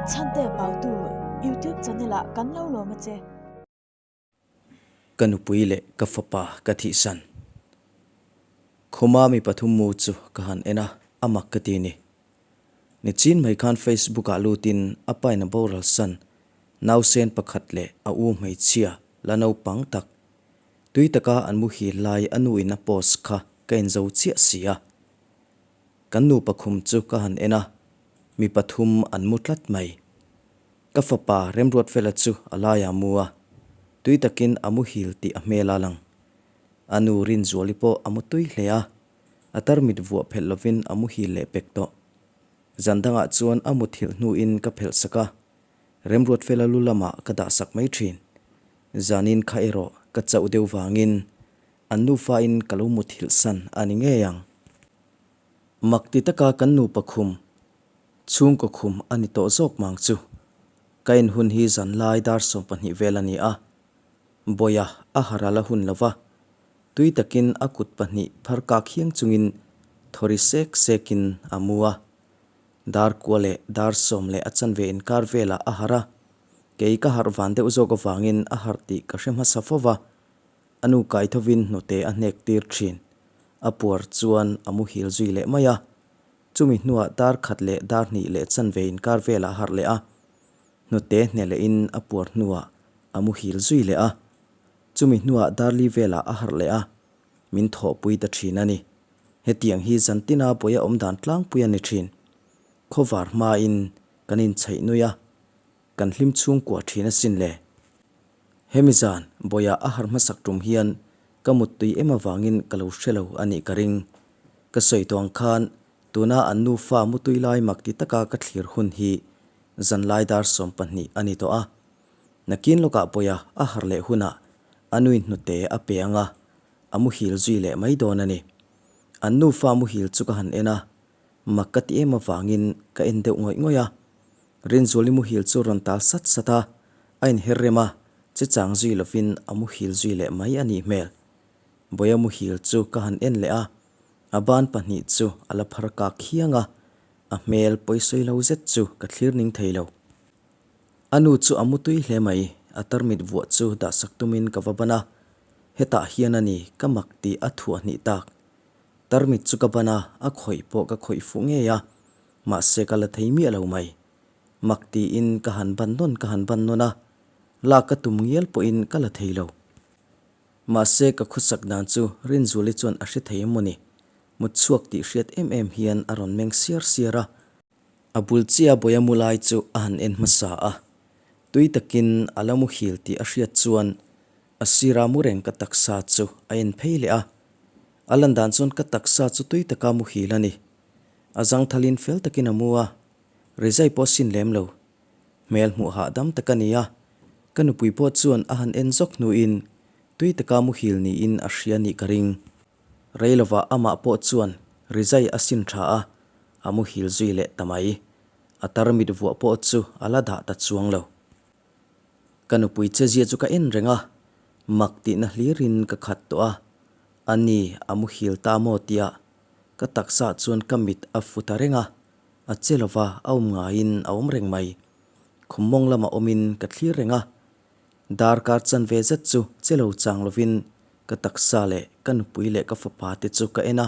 Chhante Pautu YouTube channel ah kan lo lawm a che. Ka nupui leh ka fapa ka thihsan. Khuma mi pathum mu chu ka han en a, a mak ka ti ni. Nichin mai khan Facebook ah lutin a pain a boral san nausen pakhat leh a u hmeichhia la naupang tak tui taka an muhil lai a nu in a post kha ka en zo chiah si a. Kan nupa khum chu ka han en a, mi pathum an mu tlat mai. Ka fapa Remruatfela chu a laiah mu a, tui takin a muhil tih a hmel a lang. A nu Rinzuali pawh a mu tui hle a, a tarmit vuah phelh lovin a muhil leh pek tawh. Zan dangah chuan a muthilh hnuin ka phelh sak a, Remruatfela lu lamah ka dah sak mai thin. Zanin kha erawh ka chauh deuh vangin an nufain ka lo muthilh san a ni ngei ang. Mak ti taka kan nupa khum, chhungkaw khum a ni tawh zawk mang chu. Ka en hun hi zanlai dar 12 vel a ni a, Bawiha a haral a hun lo va, tui takin a kut pahnih phar kak hiang chungin thawri sek sekin a mu a. Dar kua leh dar sawm leh a chanve inkar velah a harh a, kei ka harh van deuh zawk avangin a harh tih ka hre hmasa fo va, A nu kai thovin hnute a hnek tir thin. A puar chuan a muhil zui leh mai a. Chumi hnuah dar khat leh dar hnih leh chanve inkar velah a harh leh a. Hnute hne lehin a puar hnuah a muhil zui leh a. Chumi hnuah dar li velah a harh leh a. Min thawhpui ta thin a ni. Hetiang hi zantina buai a awm dan tlangpui a ni thin. Khawvar hmain kan inchhaih nui a. Kan hlim chhungkua thin asin le. Hemi zan, Bawiah a har hmasak tum hian ka muttui em avangin ka lo hre lo a nih ka ring. Ka sawi tawh ang khan tuna an nufa mutui lai mak ti taka ka thlir hun hi zanlai dar 12 a ni tawh a. Nakin lawkah Bawiah a har leh hunah a nui hnute a pe ang a, a muhil zui leh mai dawn a ni. An nufa muhil chu ka han en a, mak ka ti em avangin ka en deuh ngawih ngawih a. Rinzuali muhil chu rawn tal sat sat a, a inher rem a, che chang zui lovin a muhil zui leh mai a nih hmel. Bawiha muhil chu ka han en leh a, a ban pahnih chu a la phar kak khiang a, a hmel pawisawi lo zet chu ka thlir ning thei lo. A nu chu a mutui hle mai, a tarmit vuah chu dahsak tumin ka va ban a, hetah hian a ni ka mak tih a thuah hnih tak. Tarmit chu ka ban a, a khawih pawh ka khawih fuh ngei a, mahse ka la thei miah lo mai. Mak tiin ka han ban nawn ka han ban nawn a, lak ka tum ngial pawhin ka la thei lo. Mahse ka khawsak dan chu Rinzuali chuan a hre thei em mawni? Mut chhuak tih hriat em em hian a rawn meng siar siar a. A bul chiah Bawia mu lai chu a han en hmasa a, tui takin a la muhil tih a hriat chuan a sira mu reng ka taksa chu a en phei leh a. A lan dan chuan ka taksa chu tui taka muhil a ni. A zangthalin fel takin a mu a, rizai pawh a sin lem lo. Hmel hmuh hahdam tak a ni a, ka nupui pawh chuan a han en zawk hnuin tui taka muhil niin a hria nih ka ring. Rei lovah amah pawh chuan rizai a sin tha a, a muhil zui leh ta mai. A tarmit vuah pawh chu a la dah ta chuang lo. Ka nupui chezia chu ka en reng a, mak tihna hlirin ka khat tawh a, a ni a muhil ta maw tia ka taksa chuan ka mit a fu ta reng a, a che lova a awm ngaiin a awm reng mai. Khum mawng lamah awmin ka thlir reng a, darkar chanve zet chu che lo chang lovin ka taksa leh ka nupui leh ka fapa te chu ka en a,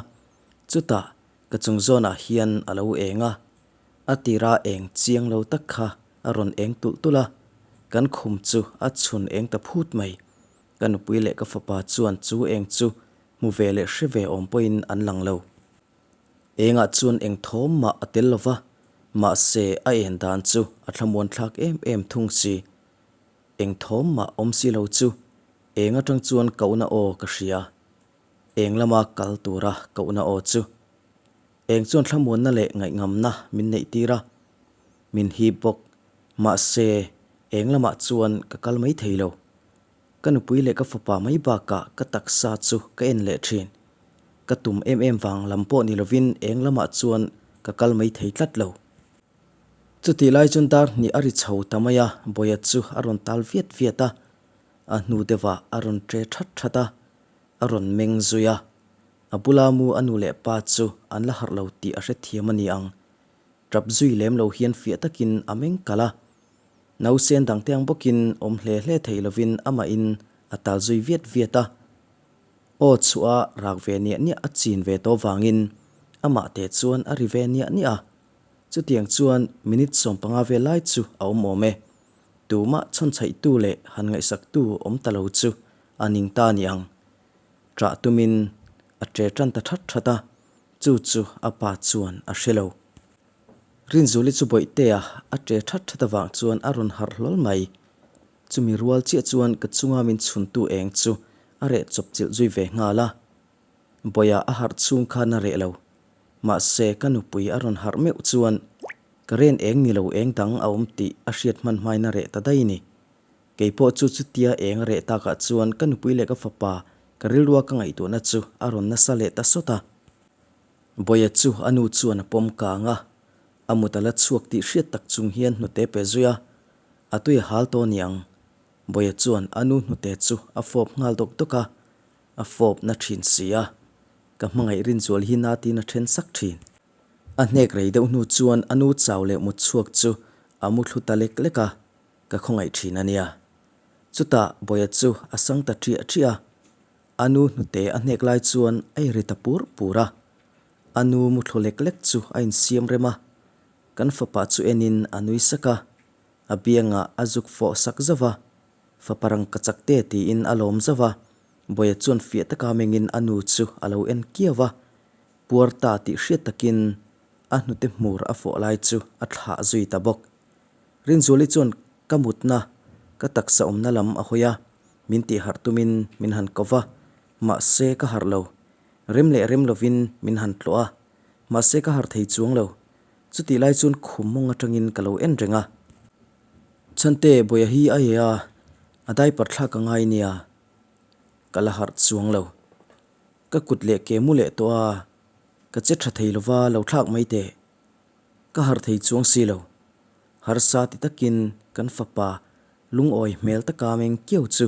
chutah ka chung zawnah hian a lo eng a, a tira eng chiang lo tak kha a rawn eng tulh tulh a, kan khum chu a chhun eng ta phut mai. Ka nupui leh ka fapa chuan chu eng chu hmu ve leh hre ve awm pawhin an lang lo. Engah chuan eng thawm mah a tel lo va, mahse a en dan chu a thlamuan thlak em em thung si. Eng thawm mah awm si lo chu eng atang chuan kohna aw ka hria. Eng lama kal tura kohna aw chu. Eng chuan thlamuanna leh ngaihngamna min neih tir a, min hip bawk. Mahse, eng lamah chuan ka kal mai thei lo. Ka nupui leh ka fapa mai bakah ka taksa chu ka en leh thin. Ka tum em em vang lam pawh ni lovin eng lamah chuan ka kal mai thei tlat lo. Chutih lai chuan dar hnih a ri chho ta mai a, Bawiha chu a rawn tal viat viat a, a hnu deuhah a rawn tre that that a, a rawn meng zui a. A bula mu a nu leh pa chu an la harh lo tih a hrethiam a ni ang. Ṭap zui lem lo hian fiah takin a meng kalh a. Nausen dangte ang bawkin awm hle hle thei lovin amahin a tal zui viat viat a. Aw chhuah a rak ve niah niah a chin ve tawh vangin amah te chuan a ri ve niah niah a. Chutiang chuan minute 15 vel lai chu a awm awm e. Tumah chhawnchhaihtu leh han ngaihsaktu awm ta lo chu a ning ta ni ang. Ṭah tumin a ṭe ṭan ta ṭhat ṭhat a, chu chu a pa chuan a hre lo. Rinzuli chu Bawihtea a ṭe ṭhat ṭhat avang chuan a rawn harh hlawl mai. Chumi rual chiah chuan ka chunga min chhuntu eng chu a reh chawp chilh zui ve nghal a. Bawia a harh chhung khan a reh lo. Mahse ka nupui a rawn harh meuh chuan ka ren eng ni lo eng dang a awm tih a hriat hman hmain a reh ta daih ni. Kei pawh chu chutia eng a reh takah chuan ka nupui leh ka fapa ka rilrua ka ngaihtuahna chu a rawn nasa leh ta sawt a. Bawia chu a nu chuan a pawm kang a, a mut a la chhuak tih hriat tak chung hian hnute pe zui a, a tui a hal tawh niang. Bawia chuan a nu hnute chu a fawp nghal dawk dawk a, a fawp na thin si a, ka hmangaih rinzual hi na tiin a then sak thin. A hnek rei deuh hnu chuan a nu chau leh mut chhuak chu a mu thlu ta lek lek a, ka khawngaih thin a nia. Chutah Bawia chu a sang ta ṭiah ṭiah a, a nu hnute a hnek lai chuan a iri ta pur pur a, a nu mu thlu lek lek chu a insiam rem a, kan fapa chu enin a nui sak a, a biangah a zuk fawh sak zauh a, Fapa rang ka chak te tiin a lawm zauh a, Bawia chuan fiah taka mengin a nu chu a lo en kiau a, puar ta tih hriat takin a hnute hmur a fawh lai chu a thlah zui ta bawk. Rinzuali chuan ka mutna, ka taksa awmna lam a hawi a, min tih harh tumin min han ko va, mahse ka harh lo. Rem leh rem lovin min han tlawh a, mahse ka harh thei chuang lo. Chutih lai chuan khum mawng atangin ka lo en reng a. Chhante, Bawia hi a ye a, a diaper thlak a ngai nia. Ka la harh chuang lo. Ka kut leh ke mu leh tawh a, ka che tha thei lova lo thlak mai teh. Ka harh thei chuang si lo. Harsa ti takin kan fapa lungawi hmel taka meng kiau chu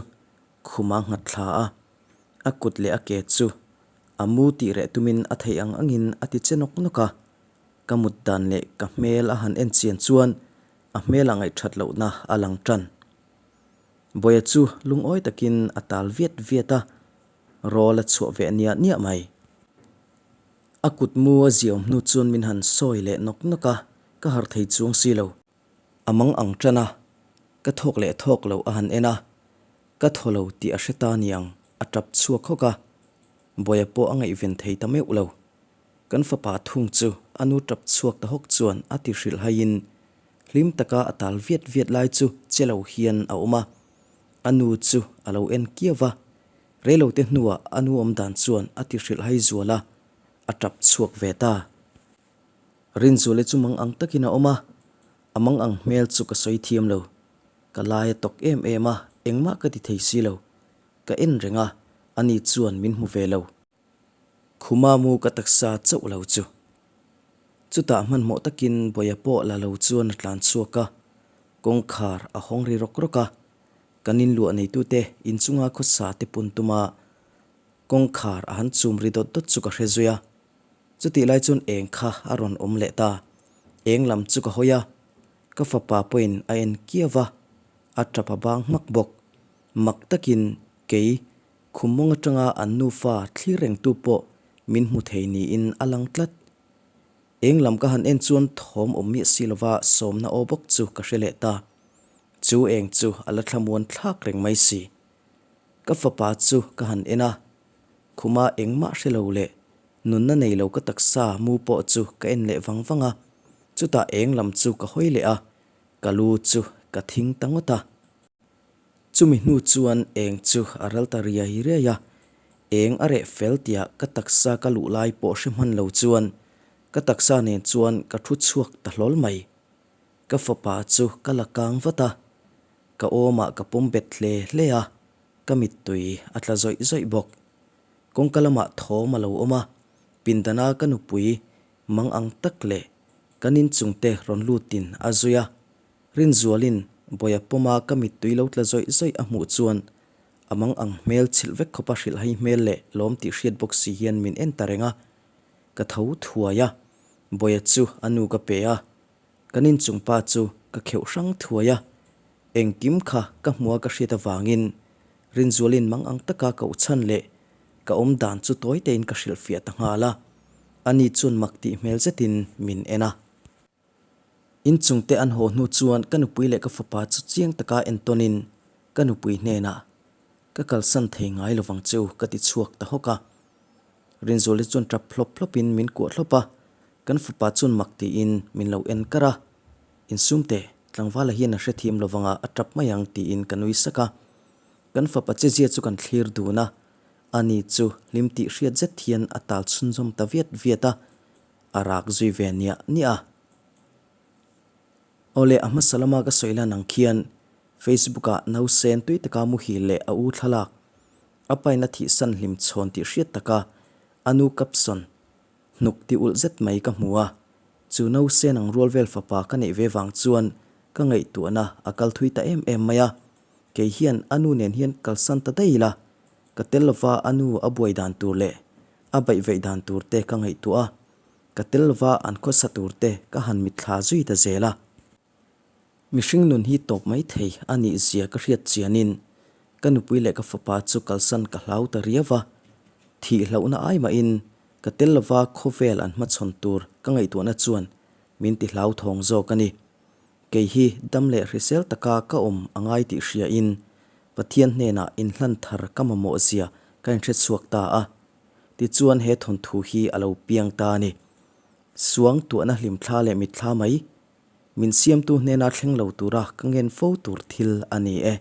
khuma nghat thla a, a kut leh a ke chu a mu tih reh tumin a theih ang angin a ti che nawk nawk a. Ka mut dan leh ka hmel a han en chian chuan a hmel a ngaihthat lohna a lang tan. Bawia chu lungawi takin a tal viat viat a, rawl a chhuah ve niah niah mai. A kut mu a ziaawm hnu chuan min han sawi leh nawk nawk a, ka harh thei chuang si lo. A mang ang tan a, ka thawk leh thawk lo a han en a, ka thaw lo tih a hre ta niang a tap chhuak hawk a, Bawia pawh a ngaihven thei ta meuh lo. Kan fapa thung chu a nu tap chhuak ta hawk chuan a ti hrilh haiin hlim taka a tal viat viat lai chu che lo hian a awm a, a nu chu a lo en kiau va, Reilote hnuah a nu awm dan chuan a ti hrilh hai zual a, a tap chhuak ve ta. Rinzuale chu mang ang takin a awm a, a mang ang hmel chu ka sawi thiam lo. Ka lai a tawk em em a, engmah ka ti thei si lo. Ka en reng a, ani chuan min hmu ve lo. Khuma mu ka taksa chauh lo chu. Chutah hmanhmawh takin Bawia pawh la lo chuan a tlan chhuak a, kawngkhar a hawng ri rawk rawk a, Kan inluah neitute inchunga khawsa te pun tuma kawngkhar a han chum ri dawt dawt chu ka hre zui a. Chutih lai chuan eng kha a rawn awm leh ta. Eng lam chu ka hawi a, ka fapa pawhin a en kiau va, a tap a bang hmak bawk. Mak takin kei khum mawng atanga an nufa thlir rengtu pawh min hmu thei niin a lang tlat. Eng lam ka han en chuan thawm awm miah si lova sawmna aw bawk chu ka hre leh ta. Chu eng chu a la thlamuan thlak reng mai si. Ka fapa chu ka han en a, khuma engmah hre lo leh nunna nei lo ka taksa mu pawh chu ka en leh vang vang a, chutah eng lam chu ka hawi leh a, ka lu chu ka thing ta ngawt a. Chumi hnu chuan eng chu a ral ta riai riai a, eng a reh fel tiah ka taksa ka luh lai pawh hre hman lo chuan ka taksa nen chuan ka thu chhuak ta hlawl mai. Ka fapa chu ka la kang vat a, ka awmah ka pawm bet hle hle a, ka mittui a tla zawih zawih bawk. Kawngka lamah thawm a lo awm a, pindana ka nupui mang ang tak leh kan inchungte rawn lutin a zui a, Rinzualin Bawia pawma ka mittui lo tla zawih zawih a hmuh chuan a mang ang hmel chhilh vek khawpa hrilhhai hmel leh lawm tih hriat bawk si hian min en ta reng a, ka tho thuai a, Bawia chu a nu ka pe a. Kan inchung pa chu ka kheuh hrang thuai a, engkim kha ka hmua ka hriat avangin Rinzualin mang ang taka ka uchhan leh ka awm dan chu tawi tein ka hrilhfiah ta nghal a, ani chuan mak tih hmel zetin min en a. Inchungte an haw hnu chuan ka nupui leh ka fapa chu chiang taka entawnin ka nupui hnenah, Ka kalsan thei ngai lovang che u ka ti chhuak ta hawk a. Rinzuali chuan tap hlawp hlawpin min kuah hlawp a, kan fapa chuan mak tiin min lo en kar a. Insum teh, tlangvala hian a hrethiam lovang a, a tap mai ang tiin ka nui sak a. Kan fapa chezia chu kan thlir dun a, ani chu hlim tih hriat zet hian a tal chhunzawm ta viat viat a, a rak zui ve niah niah a. Awle, a hmasa lama ka sawi lan ang khian Facebook-ah nausen tui taka muhil leh a u thlalak, a pain a thihsan hlim chhawn tih hriat taka a nu caption hnuk ti ulh zet mai ka hmu a. Chu nausen ang rual vel fapa ka neih ve vang chuan ka ngaihtuahna a kal thui ta em em mai a. Kei hian a nu nen hian kalsan ta daih ila, ka tel lova a nu a buai dan tur leh a baihveih dan tur te ka ngaihtuah a. Ka tel lova an khawsa tur te ka han mitthla zui ta zel a. Mihring nun hi tawp mai thei a nih zia ka hriat chianin ka nupui leh ka fapa chu kalsan ka hlau ta riau a. Thih hlauhna ai mahin ka tel lova khawvel an hmachhawn tur ka ngaihtuahna chuan min ti hlauthawng zawk a ni. Kei hi dam leh hrisel taka ka awm a ngai tih hriain Pathian hnenah inhlan thar ka mamawh zia ka inhrechhuak ta a. Tichuan he thawnthu hi a lo piang ta a ni. Suang tuahna hlimthla leh mitthla mai, min siamtu hnena thleng lo tura ka ngen fo tur thil a ni e.